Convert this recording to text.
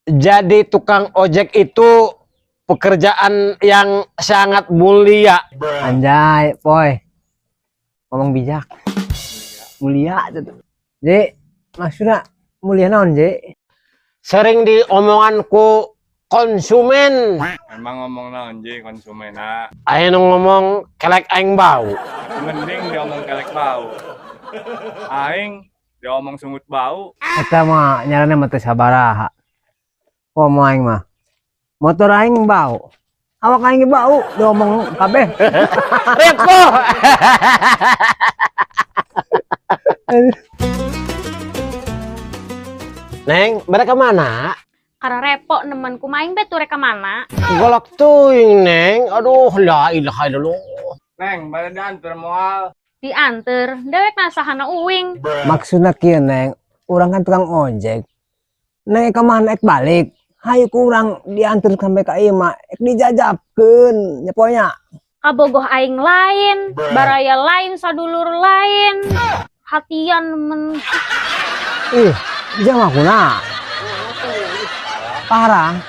Jadi tukang ojek itu pekerjaan yang sangat mulia. Anjay, Poy. Ngomong bijak. Mulia tuh. Ji, maksudnya mulia naon, Ji? Sering diomongan ku konsumen. Emang ngomong naon, Ji, konsumenna? Aya nu ngomong kelek aing bau. Mending diomong kelek bau. Aing diomong sungut bau. Eta mah nyarana mah teu sabaraha. Komo aing mah. Motor aing bau. Awak aing ge bau, diomong kabeh. Repo. Neng, mereka mana? Karena repot nemen kumaing be tuh reka mana? Golak tuing, Neng. Aduh, la ilaha illallah. Neng, bade dianter moal? Dianter, dewek nasahana uing. Maksudna kieu, Neng, urang kan tukang ojek. Neng ka mana ek balik? Hayu ku urang diantar sampai ka imah, ek dijajabkeun nya poe nya. Kabogoh aing lain, baraya lain, sadulur lain. Hatian nemen. Ih, jam aku na. Parah.